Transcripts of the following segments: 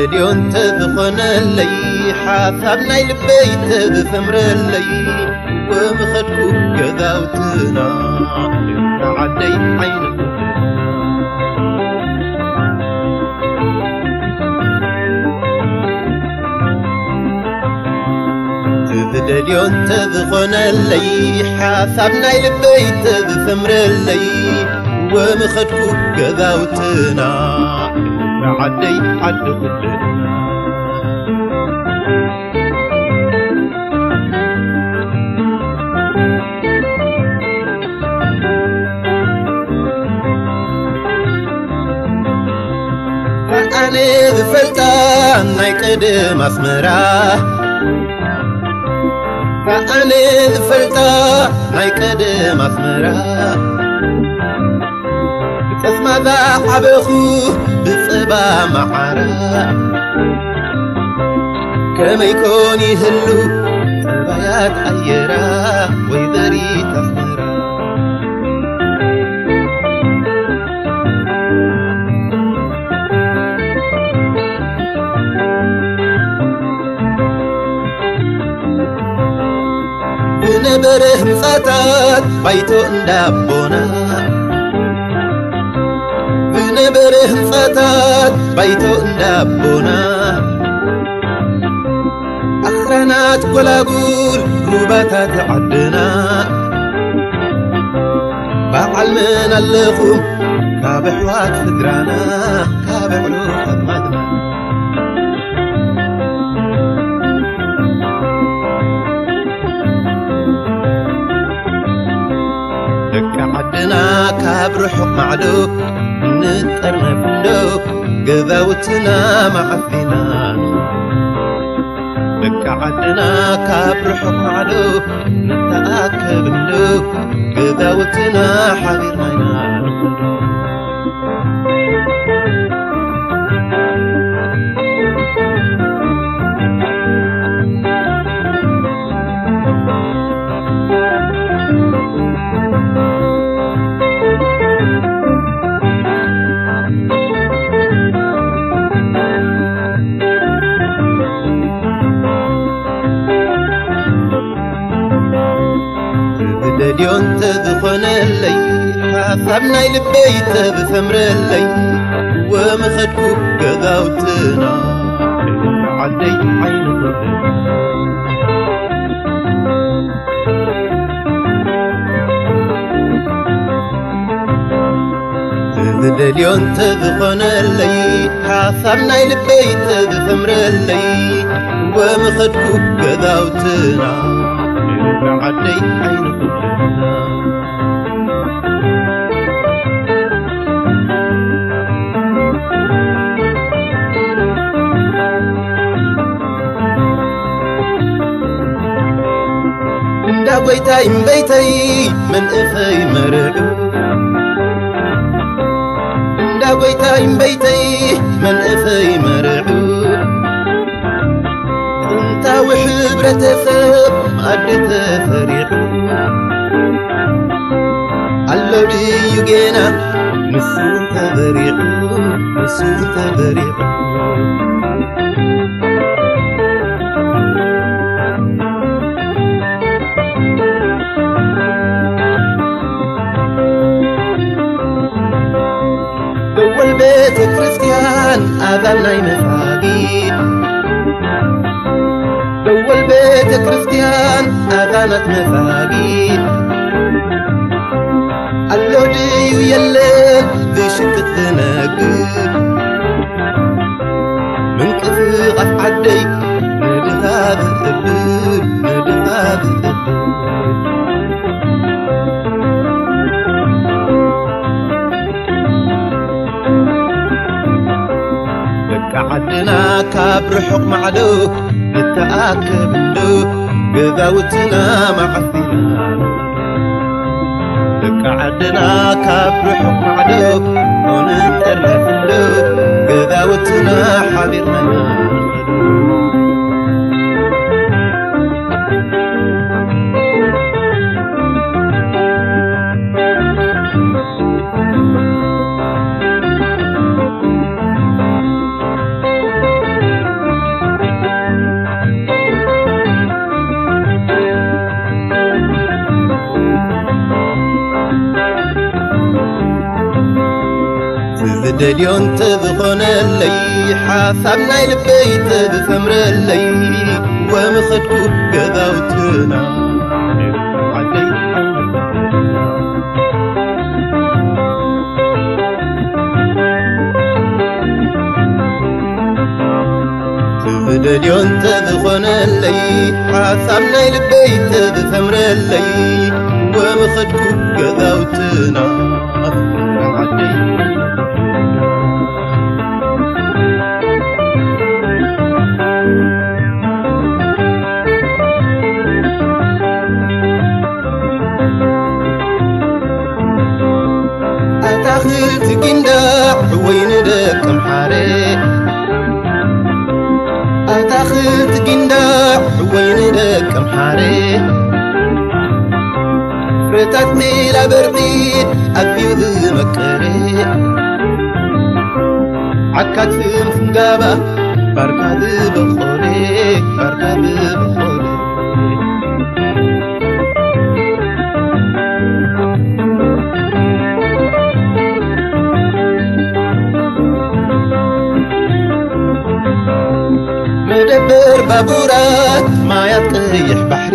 ድዮ እንተዝኾነለይ፣ ሓሳብ ናይ ልበይ ተዝሰምረለይ፣ ወምኸድኩ ገዛውትና ዓደይ ዓይኒ ዝደልዮ እንተዝኾነለይ፣ ሓሳብ ናይ ልበይ ተዝሰምረለይ፣ ወምኸድኩ ገዛውትና ዓደይ ዓዲ ኩልና። ኣነ ዝፈልጣ ናይ ቀደም ኣስመራ፣ ኣነ ዝፈልጣ ናይ ቀደም ኣስመራ፣ ብጠስማዛ ዓበኹ ብጸባ መዓራ፣ ከመይ ኮን ይህሉ ጸባያት ኣየራ ወይዘሪት ኣስመራ። ብነበረ ህንጻታት ባይቶ እንዳቦና፣ ብነበረ ህንጻታት ባይቶ እንዳቦና፣ ኣኽራናት ጎላጉል ሩባታት ዓድና፣ በዓል መን ኣለኹም ካብ ኣሕዋት ስድራና፣ ካብ ኣዕሩኽ ኣዝማድና። ደቂ ዓድና ካብ ርሑቕ ማዕዶ ንጠርነፍ እንዶ፣ ገዛውትና መዓስ ዲና ንኸዶ። ደቂ ዓድና ካብ ርሑቕ ማዕዶ ንተኣከብ እንዶ፣ ገዛውትና ሓቢርና ኢና ንኸዶ። ዝደልዮ እንተዝኾነለይ፣ ሓሳብ ናይ ልበይ ተዝሰምረለይ፣ ወምኸድኩ ገዛውትና ዓደይ ዓይኒ ኩልና። ዝደልዮ እንተዝኾነለይ፣ ሓሳብ ናይ ልበይ ተዝሰምረለይ፣ ወምኸድኩ ገዛውትና ዓደይ ዓይኒ ኩልና። እንዳ ጎይታይ እምበይተይ መንእሰይ መርዑ፣ እንዳ ጎይታይ እምበይተይ መንእሰይ መርዑ፣ ጥንታዊ ሕብረተሰብ ኣደ ተፈሪቑ ኣሎ ድዩ ጌና ንሱ ተበሪቑ፣ ንሱ ተበሪቑ። ደወል ቤተ ክርስቲያን ኣዛን ናይ መሳጊድ፣ ደወል ቤተ ክርስቲያን ኣዛናት መሳጊድ፣ ኣሎ ድዩ የለን ብሽቅጥ ዝነግድ፣ ምንቅስቃስ ዓደይ ንድኻ ዝጽብብ፣ ንድኻ ዝጽብብ። ደቂ ዓድና ካብ ርሑቕ ማዕዶ ንተኣከብ እንዶ፣ ገዛውትና መዓስ ኢና ንኸዶ። ደቂ ዓድና ካብ ርሑቕ ማዕዶ ንጠርነፍ እንዶ፣ ገዛውትና ሓቢርና ኢና ንኸዶ። ደልዮ እንተዝኾነለይ ሓሳብ ናይ ልበይ ተዝሰምረለይ ወምኸድኩ ገዛውትና ዓደይ ዝደልዮ እንተዝኾነለይ ሓሳብ ናይ ልበይ ተዝሰምረለይ ወምኸድኩ ገዛውትና ዓደይ ኣታኽልቲ ጊንዳዕ ወይ ንደቀምሓረ ኣታኽልቲ ጊንዳዕ ወይ ንደቀምሓረ ፍረታት ሜላ በርዒድ ኣዝዩ ዝመቀረ ዓካት ፍንፍንጋባ ባርካ ዝበኾነ ባርካ ዝበኾነ መደበር ባቡራት ማያት ቀይሕ ባሕሪ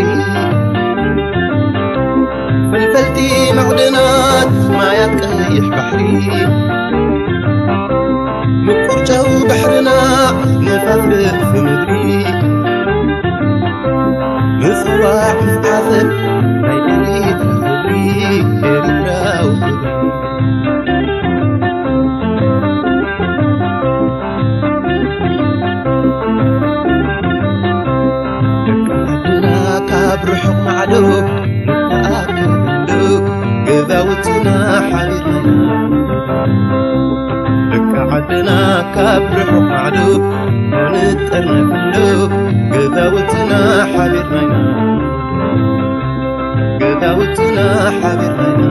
ፈልፈልቲ መዕድናት ማያት ቀይሕ ባሕሪ ምቁርጫው ባሕርና ነፋስ ርእሲ ምድሪ ምጽዋዕ ምስ ዓሰብ ናይ ኤርትራ ክብሪ ኤርትራዊ ክብሪ ደቂ ዓድና ካብ ርሑቕ ማዕዶ ንተኣከብ እንዶ ገዛውትና ሓቢርና ደቂ ዓድና ካብ ርሑቕ ማዕዶ ንጠርነፍ እንዶ ገዛውትና ሓቢርና ገዛውትና ሓቢርና